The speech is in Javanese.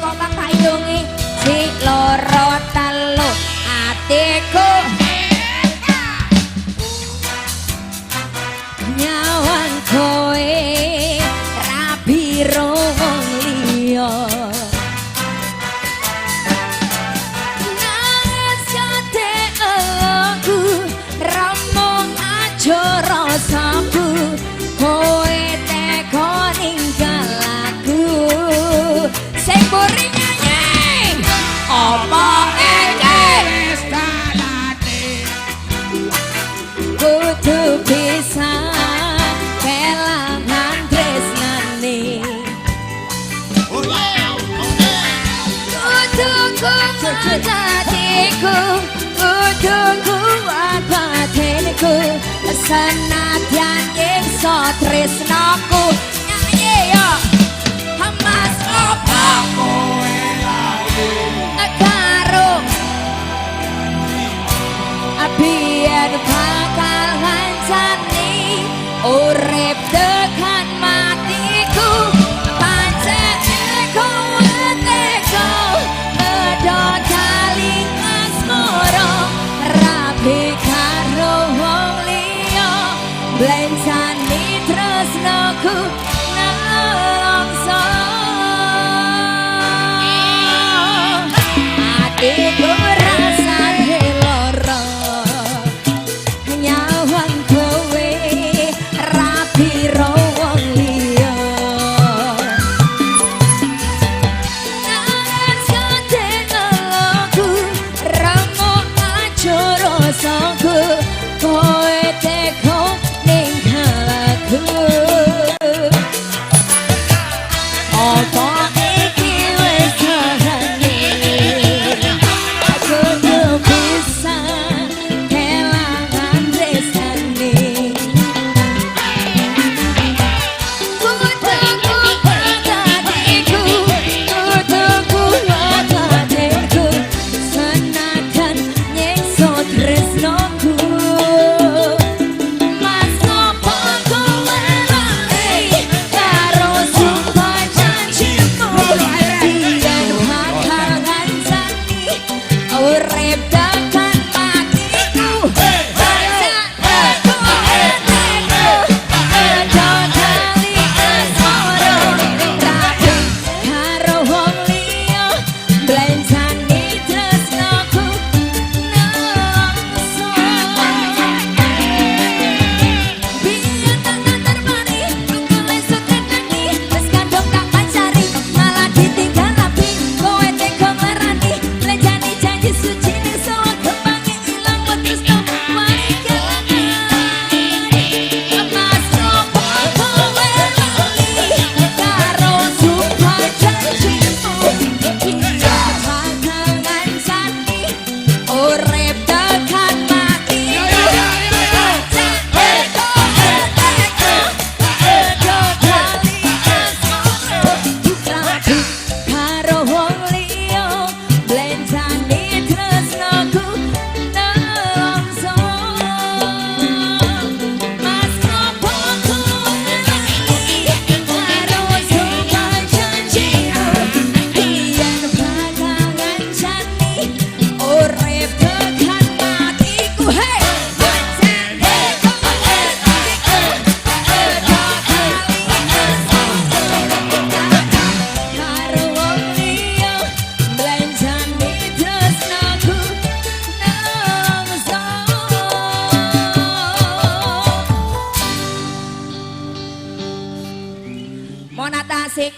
Kompak tak hitungi. Siji loro telu atiku nyawang kowe rabi wong liya. Nangis kate aku ramung aja rasaku kowe teko ninggal aku. Sing mburi nyanyi apa iki Wis dalane kudu bisa kelangan tresnane. Kudu kuat hatiku, kudu kuat batinku, senadyan nyiksa tresnaku. Nyanyi yo Mas opo kowe lali karo biyen bakal ngancani urip tekan matiku. Pancen kowe teko medhot tali asmara rabi karo wong liya blencani tresnaku nelongso. Atiku rasane lara nyawang kowe rabi wong liya. Nangis kate aku ramo aja rasaku kowe teko ninggal aku. Apa iki wis dalane kudu bisa kelangan tresnane. Kudu kuat hatiku, kudu kuat batinku, senajan nyiksa tresnaku. Mas opo kowe lali karo sumpah janjimu biyen bakal ngancani urip tekan matiku. Pancen kowe teko medhot tali asmara rabi karo wong liya blencani tresnaku nelongso. Biyen tak antar mari kowe sukenani wis kadung tak pacari malah ditinggal rabi kowe tega nglarani blencani janji suci ning sawah kembange ilang tresno mari kelangan. Mas opo kowe lali karo sumpah janjimu biyen bakal ngancani urip tekan matiku. Pancen kowe teko medhot tali asmara rabi karo wong liya blencani tresnaku nelongso. Mas opo kowe lali karo sumpah janjimu biyen bakal ngancani urip tekan matiku. Hey pancen kowe teko medhot tali asmara karo wong liya blencani tresnaku nelongso. Monata asik.